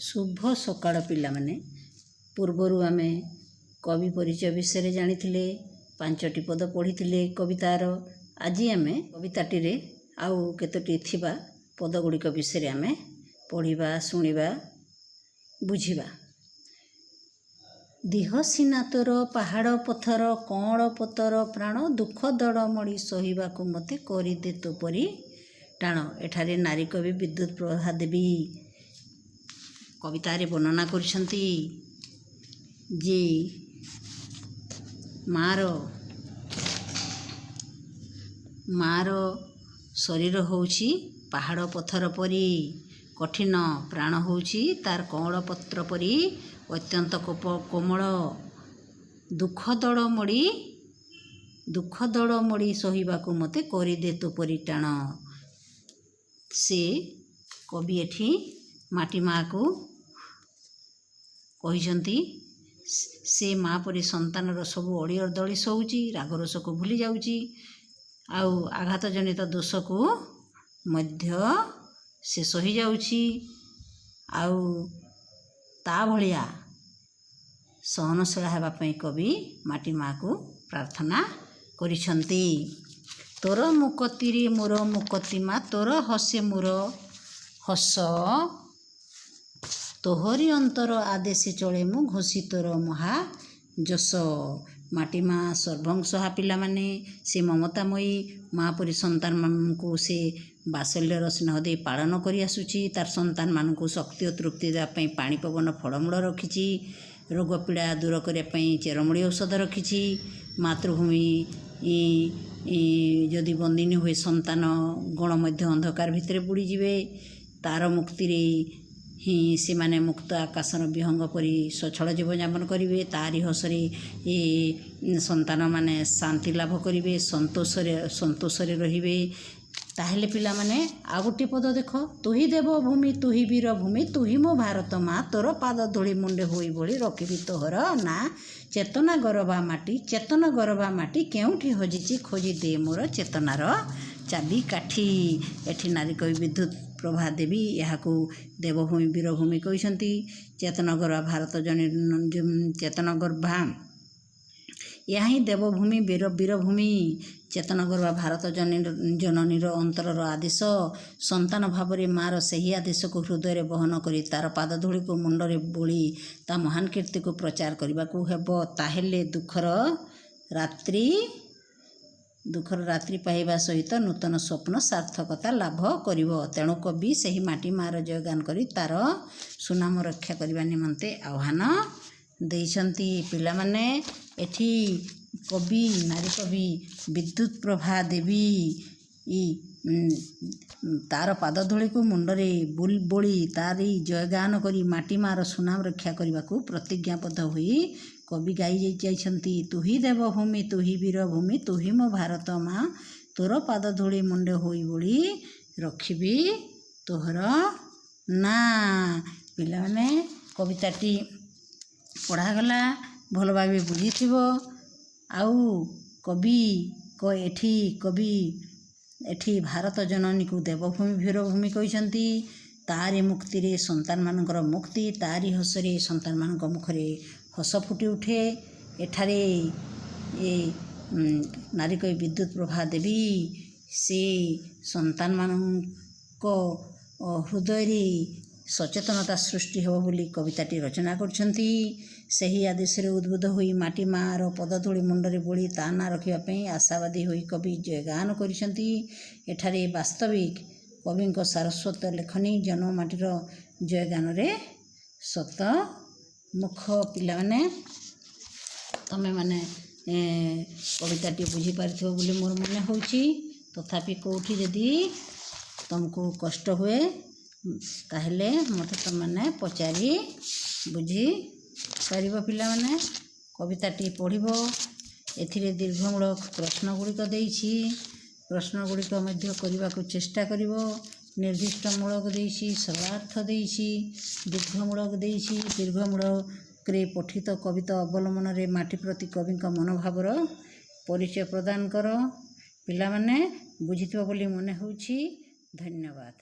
ଶୁଭ ସକାଳ ପିଲାମାନେ। ପୂର୍ବରୁ ଆମେ କବି ପରିଚୟ ବିଷୟରେ ଜାଣିଥିଲେ, ପାଞ୍ଚଟି ପଦ ପଢ଼ିଥିଲେ କବିତାର। ଆଜି ଆମେ କବିତାଟିରେ ଆଉ କେତୋଟି ଥିବା ପଦ ଗୁଡ଼ିକ ବିଷୟରେ ଆମେ ପଢ଼ିବା, ଶୁଣିବା, ବୁଝିବା। ଦିହ ସିନା ତୋର ପାହାଡ଼ ପଥର, କଅଁଳ ପତର ପ୍ରାଣ, ଦୁଃଖ ଦଳମଳି ସହିବାକୁ ମୋତେ କରିଦେ ତୋ ପରି ଟାଣ। ଏଠାରେ ନାରୀ କବି ବିଦ୍ୟୁତ ପ୍ରଭା ଦେବୀ କବିତାରେ ବର୍ଣ୍ଣନା କରିଛନ୍ତି ଯେ ମାଆର ଶରୀର ହେଉଛି ପାହାଡ଼ ପଥର ପରି କଠିନ, ପ୍ରାଣ ହେଉଛି ତାର କଅଁଳ ପତ୍ର ପରି ଅତ୍ୟନ୍ତ କୋମଳ। ଦୁଃଖ ଦଳମଳି ସହିବାକୁ ମୋତେ କରିଦେ ତୋ ପରି ଟାଣ। ସେ କବି ଏଠି ମାଟି ମାଆକୁ କହିଛନ୍ତି, ସେ ମା ପରି ସନ୍ତାନର ସବୁ ଅଳି ଅର୍ଦ୍ଦଳି ସହୁଛି, ରାଗରୋଷକୁ ଭୁଲି ଯାଉଛି ଆଉ ଆଘାତ ଜନିତ ଦୋଷକୁ ମଧ୍ୟ ସେ ସହିଯାଉଛି। ଆଉ ତା ଭଳିଆ ସହନଶୀଳା ହେବା ପାଇଁ କବି ମାଟି ମାଆକୁ ପ୍ରାର୍ଥନା କରିଛନ୍ତି। ତୋର ମୁକତିରେ ମୋର ମୁକତି ମା, ତୋର ହସେ ମୋର ହସ, ତୋହରି ଅନ୍ତର ଆଦେଶେ ଚଳେ ମୁଁ, ଘୋଷି ତୋର ମହା ଯଶ। ମାଟି ମା ସର୍ବଂସହା ପିଲାମାନେ। ସେ ମମତାମୟୀ। ମା ପରି ସନ୍ତାନମାନଙ୍କୁ ସେ ବାତ୍ସଲ୍ୟର ସ୍ନେହ ଦେଇ ପାଳନ କରି ଆସୁଛି। ତାର ସନ୍ତାନମାନଙ୍କୁ ଶକ୍ତି ଓ ତୃପ୍ତି ଦେବା ପାଇଁ ପାଣି, ପବନ, ଫଳମୂଳ ରଖିଛି। ରୋଗ ପୀଡ଼ା ଦୂର କରିବା ପାଇଁ ଚେରମୂଳି ଔଷଧ ରଖିଛି। ମାତୃଭୂମି ଯଦି ବନ୍ଦିନୀ ହୁଏ, ସନ୍ତାନ ଗଣ ମଧ୍ୟ ଅନ୍ଧକାର ଭିତରେ ବୁଡ଼ିଯିବେ। ତାର ମୁକ୍ତିରେ ହିଁ ସେମାନେ ମୁକ୍ତ ଆକାଶର ବିହଙ୍ଗ ପରି ସ୍ୱଚ୍ଛଳ ଜୀବନଯାପନ କରିବେ। ତାରି ହସରେ ଏ ସନ୍ତାନମାନେ ଶାନ୍ତି ଲାଭ କରିବେ, ସନ୍ତୋଷରେ ରହିବେ। ତାହେଲେ ପିଲାମାନେ, ଆଉ ଗୋଟିଏ ପଦ ଦେଖ। ତୁହି ଦେବ ଭୂମି, ତୁହି ବୀର ଭୂମି, ତୁହି ମୋ ଭାରତ ମା, ତୋର ପାଦ ଧୂଳି ମୁଣ୍ଡେ ହୋଇ ବୋଳି ରଖିବି ତୋହର ନା। ଚେତନା ଗରବା ମାଟି, ଚେତନ ଗରବା ମାଟି କେଉଁଠି ହଜିଛି, ଖୋଜି ଦେ ମୋର ଚେତନାର ଚାବି କାଠି। ଏଠି ନାରୀ କବି ବିଦ୍ୟୁତ ପ୍ରଭା ଦେବୀ ଏହାକୁ ଦେବଭୂମି, ବୀରଭୂମି କହିଛନ୍ତି। ଚେତନ ଗର୍ଭା ଭାରତ ଜନନୀ, ଚେତନ ଗର୍ଭା, ଏହା ହିଁ ଦେବଭୂମି, ବୀରଭୂମି। ଚେତନ ଗର୍ଭା ଭାରତ ଜନନୀର ଅନ୍ତରର ଆଦେଶ। ସନ୍ତାନ ଭାବରେ ମାଆର ସେହି ଆଦେଶକୁ ହୃଦୟରେ ବହନ କରି ତାର ପାଦଧୂଳିକୁ ମୁଣ୍ଡରେ ବୋଳି ତା ମହାନ କୀର୍ତ୍ତିକୁ ପ୍ରଚାର କରିବାକୁ ହେବ। ତାହେଲେ ଦୁଃଖର ରାତ୍ରି ପାଇବା ସହିତ ନୂତନ ସ୍ୱପ୍ନ ସାର୍ଥକତା ଲାଭ କରିବ। ତେଣୁ କବି ସେହି ମାଟି ମାଆର ଜୟଗାନ କରି ତାର ସୁନାମ ରକ୍ଷା କରିବା ନିମନ୍ତେ ଆହ୍ୱାନ ଦେଇଛନ୍ତି। ପିଲାମାନେ, ଏଠି କବି, ନାରୀ କବି ବିଦ୍ୟୁତ ପ୍ରଭା ଦେବୀ ତାର ପାଦଧୂଳିକୁ ମୁଣ୍ଡରେ ବୋଳି ତାରି ଜୟଗାନ କରି ମାଟି ମାଆର ସୁନାମ ରକ୍ଷା କରିବାକୁ ପ୍ରତିଜ୍ଞାବଦ୍ଧ ହୋଇ କବି ଗାଇ ଯାଇଛନ୍ତି। ତୁହି ଦେବଭୂମି, ତୁହି ବୀରଭୂମି, ତୁହି ମୋ ଭାରତ ମା, ତୋର ପାଦ ଧୂଳି ମୁଣ୍ଡେ ହୋଇ ବୋଳି ରଖିବି ତୋହର ନା। ପିଲାମାନେ, କବିତାଟି ପଢ଼ାଗଲା, ଭଲ ଭାବେ ବୁଝିଥିବ। ଆଉ କବି ଏଠି କବି ଏଠି ଭାରତ ଜନନୀକୁ ଦେବଭୂମି, ବୀରଭୂମି କହିଛନ୍ତି। ତାରି ମୁକ୍ତିରେ ସନ୍ତାନମାନଙ୍କର ମୁକ୍ତି, ତାରି ହସରେ ସନ୍ତାନମାନଙ୍କ ମୁଖରେ ହସ ଫୁଟି ଉଠେ। ଏଠାରେ ଏ ନାରୀ କବି ବିଦ୍ୟୁତ ପ୍ରଭା ଦେବୀ ସେ ସନ୍ତାନମାନଙ୍କ ହୃଦୟରେ ସଚେତନତା ସୃଷ୍ଟି ହେବ ବୋଲି କବିତାଟି ରଚନା କରିଛନ୍ତି। ସେହି ଆଦେଶରେ ଉଦ୍ବୁଦ୍ଧ ହୋଇ ମାଟି ମାଆର ପଦଧୂଳି ମୁଣ୍ଡରେ ବୋଳି ତା ନାଁ ରଖିବା ପାଇଁ ଆଶାବାଦୀ ହୋଇ କବି ଜୟଗାନ କରିଛନ୍ତି। ଏଠାରେ ବାସ୍ତବିକ କବିଙ୍କ ସାରସ୍ୱତ ଲେଖନୀ ଜନ୍ମ ମାଟିର ଜୟଗାନରେ ଶତ ମୁଖ। ପିଲାମାନେ, ତମେମାନେ କବିତାଟି ବୁଝିପାରିଥିବ ବୋଲି ମୋର ମନେ ହେଉଛି। ତଥାପି କେଉଁଠି ଯଦି ତୁମକୁ କଷ୍ଟ ହୁଏ, ତାହେଲେ ମୋତେ ତୁମେମାନେ ପଚାରି ବୁଝିପାରିବ। ପିଲାମାନେ, କବିତାଟି ପଢ଼ିବ। ଏଥିରେ ଦୀର୍ଘମୂଳକ ପ୍ରଶ୍ନ ଗୁଡ଼ିକ ଦେଇଛି, ପ୍ରଶ୍ନ ଗୁଡ଼ିକ ମଧ୍ୟ କରିବାକୁ ଚେଷ୍ଟା କରିବ। ନିର୍ଦ୍ଦିଷ୍ଟ ମୂଳକ ଦେଇଛି, ସରଳାର୍ଥ ଦେଇଛି, ଦୀର୍ଘମୂଳକ ଦେଇଛି। ଦୀର୍ଘମୂଳକରେ ପଠିତ କବିତା ଅବଲମ୍ବନରେ ମାଟି ପ୍ରତି କବିଙ୍କ ମନୋଭାବର ପରିଚୟ ପ୍ରଦାନ କର। ପିଲାମାନେ, ବୁଝିଥିବ ବୋଲି ମନେ ହେଉଛି। ଧନ୍ୟବାଦ।